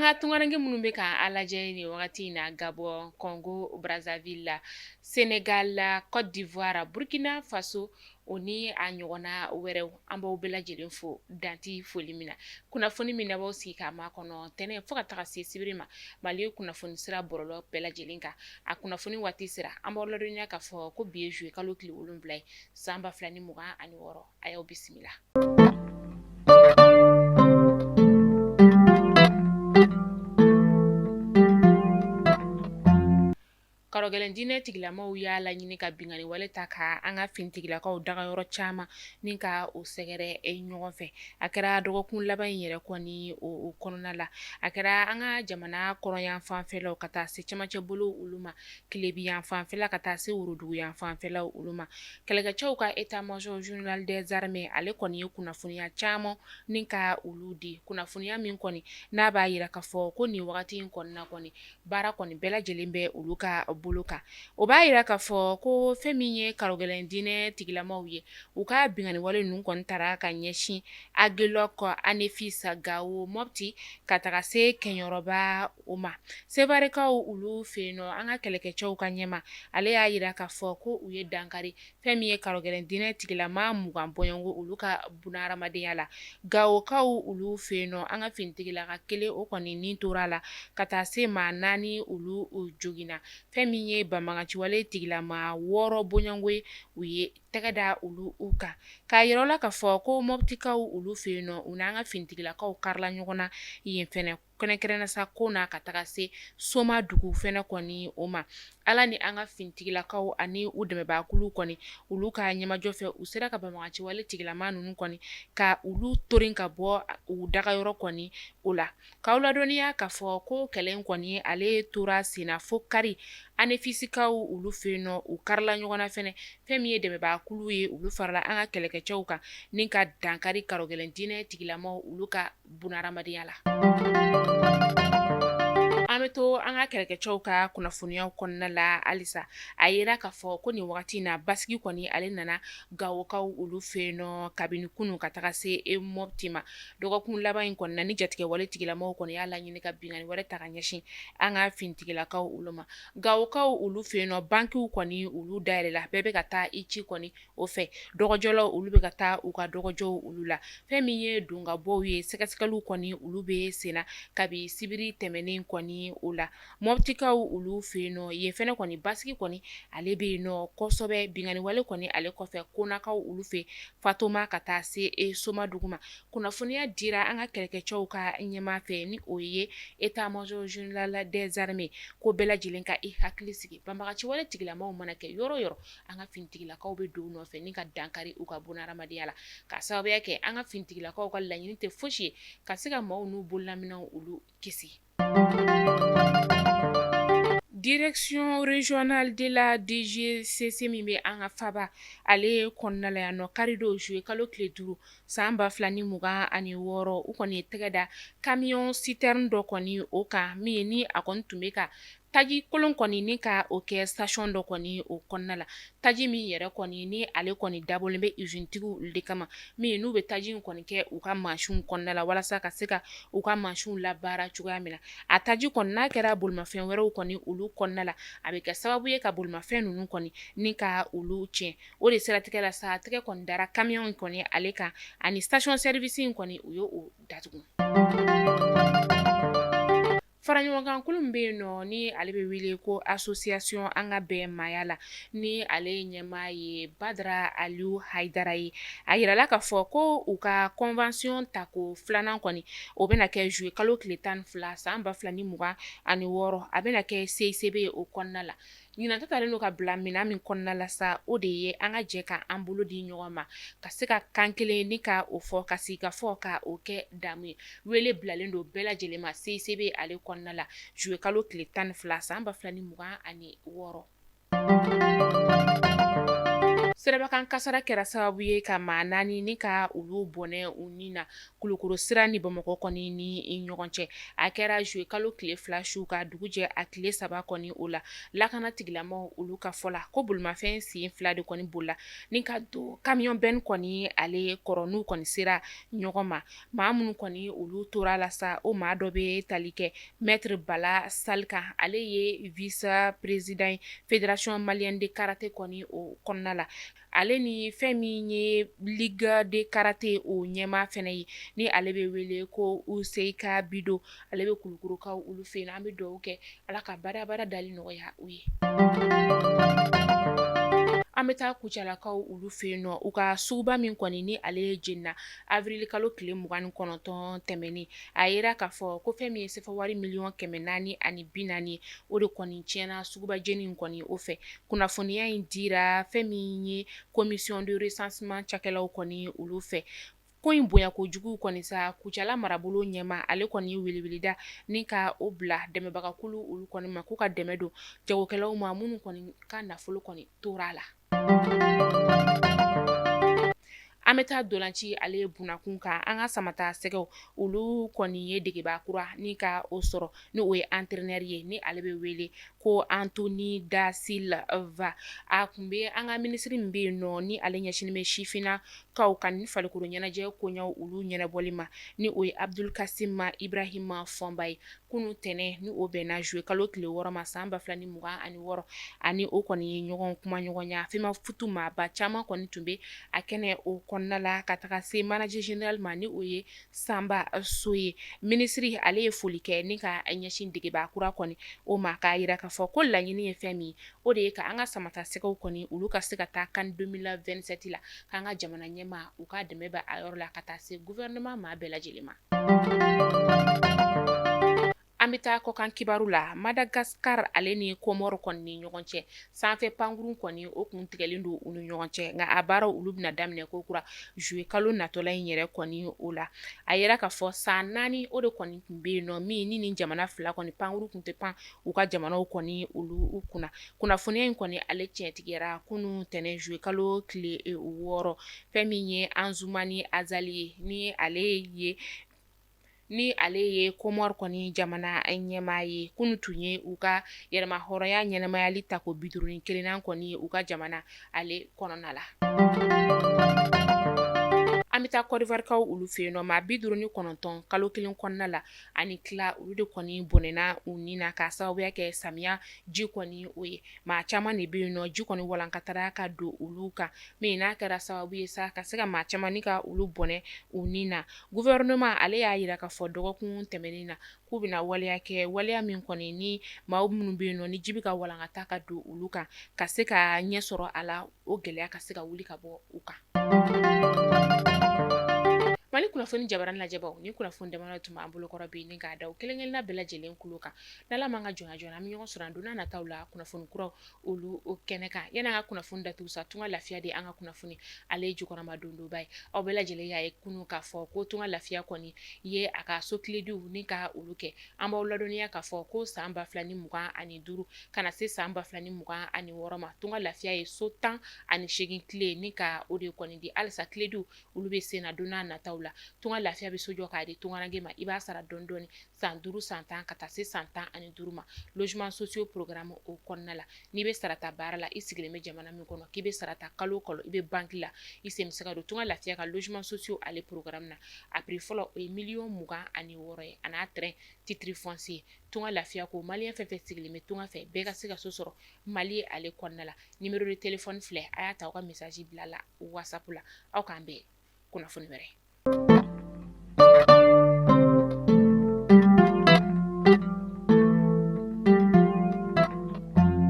An ka tunkaranke minnu bɛ ka an lajɛ nin wagati in na, Gabon, Congo Brazzaville la, Sénégal la, Côte d'Ivoire, Burkina Faso, o ni a ɲɔgɔnna wɛrɛw, an b'aw bɛɛ lajɛlen fo dan tɛ foli min na. Kunnafoni min b'aw sigi k'a makɔnɔ tɛnɛn fo ka taga se sibiri ma, Mali kunnafoni sira bɔlɔlɔ bɛɛ lajɛlen kan, a kunnafoni waati sera. An b'aw ladɔnniya k'a fɔ ko bi ye juillet kalo tile 7 ye, san 2026. A y'aw bisimila. Karɔgɛlɛn diinɛ tigilamaw y'a laɲini ka binkanni wale ta ka an ka finitigilakaw dagayɔrɔ caman ni ka o sɛgɛrɛ ɲɔgɔn fɛ. A kɛra dɔgɔkun laban in yɛrɛ kɔni o kɔnɔna la. A kɛra an ka jamana kɔrɔn fanfɛlaw ka taa se cɛmancɛ bolo olu ma, tilebin fanfɛla ka taa se worodugu fanfɛlaw olu ma. Kɛlɛkɛcɛw ka état-major général des armées, ale kɔni ye kunnafoniya caman ni ka olu di, kunnafoniya min kɔni n'a b'a jira k'a fɔ ko nin wagati in kɔnɔna kɔni, baara kɔni bɛɛ lajɛlen bɛ olu ka bolo kan. O b'a jira k'a fɔ ko fɛn min ye karɔgɛlɛn diinɛ tigilamaw ye, u ka binkanni wale ninnu kɔni taara ka ɲɛsin Agelɔk, Anefis, Gawo, Mɔpti ka taga se Kɛɲɛrɔba o ma. Sewarekaw olu fɛ yen nɔ, an ka kɛlɛkɛcɛw ka ɲɛmaa, ale y'a jira k'a fɔ ko u ye dankari fɛn min ye karɔgɛlɛn diinɛ tigilama 20 bɔɲɔgɔnko olu ka bunahadamadenya la. Gawokaw olu fɛ yen nɔ, an ka finitigilaka kelen o kɔni ni tora a la ka taa se maa 4 olu joginna. Fɛn min ye banbaganciwale tigilama 6 bɔɲɔgɔnko ye, u ye tɛgɛ da olu kan. K'a yira la k'a fɔ ko Mɔptikaw olu fɛ yen nɔ, u n'an ka finitigilakaw karila ɲɔgɔn na yen fɛnɛ, kɛrɛnkɛrɛnnenya sa ko na ka taga se Soma dugu fɛnɛ kɔni o ma. Ala ni an ka finitigilakaw ani u dɛmɛbaakulu kɔni olu ka ɲɛmajɔ fɛ, u sera ka banbaganciwale tigilama ninnu kɔni ka olu torin ka bɔ u dagayɔrɔ kɔni o la. K'aw ladɔnniya k'a fɔ ko kɛlɛ in kɔni ale tora senna fo kari Anefisikaw olu fɛ yen nɔ, u karila ɲɔgɔn na fɛnɛ. Fɛn min ye dɛmɛbaakulu ye, olu farala an ka kɛlɛkɛcɛw kan ni ka dankari karɔgɛlɛn diinɛ tigilamaw olu ka bunahadamadenya la. An bɛ to an ka kɛlɛkɛcɛw ka kunnafoniyaw kɔnɔna la halisa. A yira k'a fɔ ko nin wagati in na, basigi kɔni ale nana Gawokaw olu fɛ yen nɔ kabini kunun ka taga se Mɔpti ma. Dɔgɔkun laban in kɔnɔna ni jatigɛwale tigilamaw kɔni y'a laɲini ka binkanni wɛrɛ ta ka ɲɛsin an ka finitigilakaw olu ma. Gawokaw olu fɛ yen nɔ, bankiw kɔni olu dayɛlɛla, bɛɛ bɛ ka taa i ci kɔni o fɛ. Dɔgɔjɔlaw olu bɛ ka taa u ka dɔgɔjɔw olu la. Fɛn min ye donkabɔw ye, sɛgɛsɛgɛliw kɔni olu bɛ senna kabi sibiri tɛmɛnen kɔni o la. Mɔptikaw olu fɛ yen nɔ, yen fɛnɛ kɔni basigi kɔni ale bɛ yen nɔ kosɛbɛ. Binkanni wale kɔni ale kɔfɛ Konakaw olu fɛ Fatoma ka taa se Soma dugu ma. Kunnafoniya dira an ka kɛlɛkɛcɛw ka ɲɛmaa fɛ, ni o ye état-major général des armées, ko bɛɛ lajɛlen ka i hakili sigi. Banbaganciwale tigilamaw mana kɛ yɔrɔ yɔrɔ, an ka finitigilakaw bɛ don u nɔfɛ ni ka dankari u ka bunahadamadenya la, k'a sababuya kɛ an ka finitigilakaw ka laɲini tɛ fosi ye ka se ka maaw n'u bololaminɛnw olu kisi. Direction régionale de la DGCC min bɛ an ka faba ale kɔnɔna la yan nɔ, karidon juillet kalo tile 5 san 2026, u kɔni ye tɛgɛ da camion citerne dɔ kɔni o kan, min ye ni a kɔni tun bɛ ka taji kolon kɔni ni ka o kɛ station dɔ kɔni o kɔnɔna la. Taji min yɛrɛ kɔni ni ale kɔni dabɔlen bɛ usinetigiw de kama, min n'u bɛ taji in kɔni kɛ u ka mansinw kɔnɔna la walasa ka se ka u ka mansinw labaara cogoya min na. A taji kɔni n'a kɛra bolimafɛn wɛrɛw kɔni olu kɔnɔna la, a bɛ kɛ sababu ye ka bolimafɛn ninnu kɔni ni ka olu tiɲɛ. O de siratigɛ la sa, tɛgɛ kɔni dara camion in kɔni ale kan ani station service in kɔni, u ye o datugu. Faraɲɔgɔnkankulu min bɛ yen nɔ ni ale bɛ wele ko association an ka bɛn maaya la, ni ale ɲɛmaa ye Badara Aliyu Hayidara ye, a yirala k'a fɔ ko u ka convention tako filanan kɔni o bɛna kɛ juillet kalo tile 12 san 2026, a bɛna kɛ CICB o kɔnɔna la. Ɲinan ta talen don ka bila minɛn min kɔnɔna la sa, o de ye an ka jɛ ka an bolo di ɲɔgɔn ma ka se ka kan kelen ni ka o fɔ, ka sigi ka fɔ ka o kɛ damu ye. Wele bilalen don bɛɛ lajɛlen ma CICB ale kɔnɔna la juillet kalo tile 12 san 2026. Sirabakan kasara kɛra sababu ye ka maa 4 ni ka olu bɔnɛ u ni na Kulukoro sira ni Bamakɔ kɔni ni ɲɔgɔn cɛ. A kɛra juillet kalo tile 2 su ka dugu jɛ a tile 3 kɔni o la. Lakana tigilamɔgɔw olu ka fɔ la ko bolimafɛn sen 2 de kɔni bolila ni ka don camion benne kɔni ale kɔrɔ n'u kɔni sera ɲɔgɔn ma. Maa minnu kɔni olu tora la sa, o maa dɔ bɛ tali kɛ maître Bala Sall kan, ale ye vice président ye fédération malienne de karaté kɔni o kɔnɔna la. Ale ni fɛn min ye ligue de karaté o ɲɛmaa fɛnɛ ye, ni ale bɛ wele ko Useyika Bido, ale bɛ Kulukorokaw olu fɛ yen. An bɛ dugawu kɛ Ala ka baara dali nɔgɔya u ye. An bɛ taa Kucalakaw olu fɛ yen nɔ, u ka suguba min kɔni ni ale jenina avril kalo tile 29 tɛmɛnen, a yera k'a fɔ ko fɛn min ye sefa wari miliyɔn 440, o de kɔni tiɲɛna suguba jeni in kɔni o fɛ. Kunnafoniya in dira fɛn min ye commission de recensement cakɛlaw kɔni olu fɛ. Ko in bonya kojugu kɔni sa, Kucala marabolo ɲɛmaa ale kɔni ye weleweleda ni ka o bila dɛmɛbagakulu olu kɔni ma, k'u ka dɛmɛ don jagokɛlaw ma minnu kɔni ka nafolo kɔni tora a la. An bɛ taa dolanci ale bunakun kan. An ka Samata Sɛgɛw olu kɔni ye degebaa kura ni ka o sɔrɔ, ni o ye entraîneur ye, ni ale bɛ wele ko Anthony da Silva. A tun bɛ an ka minisiri min bɛ yen nɔ, ni ale ɲɛsinnen bɛ sifinnakaw ka ni farikolo ɲɛnajɛ koɲɛw olu ɲɛnabɔli ma, ni o ye Abdul Kasim Ibrahim Fɔnba ye, kunun tɛnɛn ni o bɛnna juillet kalo tile 6 ma san 2026, ani o kɔni ye ɲɔgɔn kumaɲɔgɔnya. Femafoot maaba caman kɔni tun bɛ a kɛnɛ o kɔnɔna la, ka taga se manager général ma, ni o ye Sanba So ye. Minisiri ale ye foli kɛ ni ka ɲɛsin degebaa kura kɔni o ma, k'a jira k'a fɔ ko laɲini ye fɛn min, o de ye ka an ka Samata Sɛgɛw kɔni olu ka se ka taa CAN 2027 la, k'an ka jamana ɲɛmaa u ka dɛmɛ bɛ a yɔrɔ la, ka taa se gouvernement maa bɛɛ lajɛlen ma. An bɛ taa kɔkan kibaru la. Madagascar ale ni Comore kɔni ni ɲɔgɔn cɛ, sanfɛ pankurun kɔni o kun tigɛlen don u ni ɲɔgɔn cɛ, nka a baaraw olu bɛna daminɛ ko kura juillet kalo natɔla in yɛrɛ kɔni o la. A yira k'a fɔ san 4 o de kɔni tun bɛ yen nɔ min ni nin jamana fila kɔni pankurun tun tɛ pan u ka jamanaw kɔni olu kunna. Kunnafoniya in kɔni ale tiɲɛtigiyara kunun tɛnɛn juillet kalo tile 6. Fɛn min ye Anzumani Azali ye, ni ale ye Comore kɔni jamana ɲɛmaa ye, kunun tun ye u ka yɛrɛmahɔrɔnya ɲɛnamayali tako 51nan kɔni ye u ka jamana ale kɔnɔna la. An bɛ taa Côte d'Ivoire olu fɛ yen nɔ, maa 59 kalo kelen kɔnɔna la ani tila, olu de kɔni bɔnɛna u ni na k'a sababuya kɛ samiya ji kɔni o ye. Maa caman de bɛ yen nɔ, ji kɔni walankatara ka don olu kan, min n'a kɛra sababu ye sa ka se ka maa caman ni ka olu bɔnɛ u ni na. Gouvernement ale y'a jira k'a fɔ dɔgɔkun tɛmɛnen na k'u bɛna waleya kɛ, waleya min kɔni ni maa minnu bɛ yen nɔ ni ji bɛ ka walankata ka don olu kan, ka se ka ɲɛ sɔrɔ a la, o gɛlɛya ka se ka wuli ka bɔ u kan. Mali kunnafoni jabaranin lajɛbaw, ni kunnafoni damadɔ tun b'an bolokɔrɔ bi ni k'a da kelen-kelenna bɛɛ lajɛlen tulo kan. N'Ala m'an ka jɔnya jɔ, an bɛ ɲɔgɔn sɔrɔ an don n'a nataw la kunnafoni kuraw olu kɛnɛ kan. Yanni an ka kunnafoni datugu sa, Tunga Lafiya de an ka kunnafoni ale ye jukɔrɔma dondoba ye. Aw bɛɛ lajɛlen y'a ye kunun k'a fɔ ko Tunga Lafiya kɔni ye a ka so kilediw ni ka olu kɛ. An b'aw ladɔnniya k'a fɔ ko san 2025 ka na se san 2026 ma, Tunga Lafiya ye so 18 kile ni ka o de kɔni di. Halisa kilediw olu bɛ sen na don n'a nataw la. Tunga Lafiya bɛ so jɔ k'a di tungaranke ma, i b'a sara dɔɔni dɔɔni san 5, san 10 ka taa se san 15 ma. Logement sociaux programme o kɔnɔna la, n'i bɛ sarata baara la, i sigilen bɛ jamana min kɔnɔ k'i bɛ sarata kalo o kalo, i bɛ banque la, i sen bɛ se ka don Tunga Lafiya ka logement sociaux ale programme na. A prix fɔlɔ o ye miliyɔn 26 ye, a n'a terrain titre foncier. Tunga Lafiya ko malien fɛn fɛn sigilen bɛ tunga fɛ, bɛɛ ka se ka so sɔrɔ Mali ale kɔnɔna la. Numéro de téléphone filɛ, a y'a ta aw ka message bila la WhatsApp la. Aw k'an bɛn kunnafoni wɛrɛ.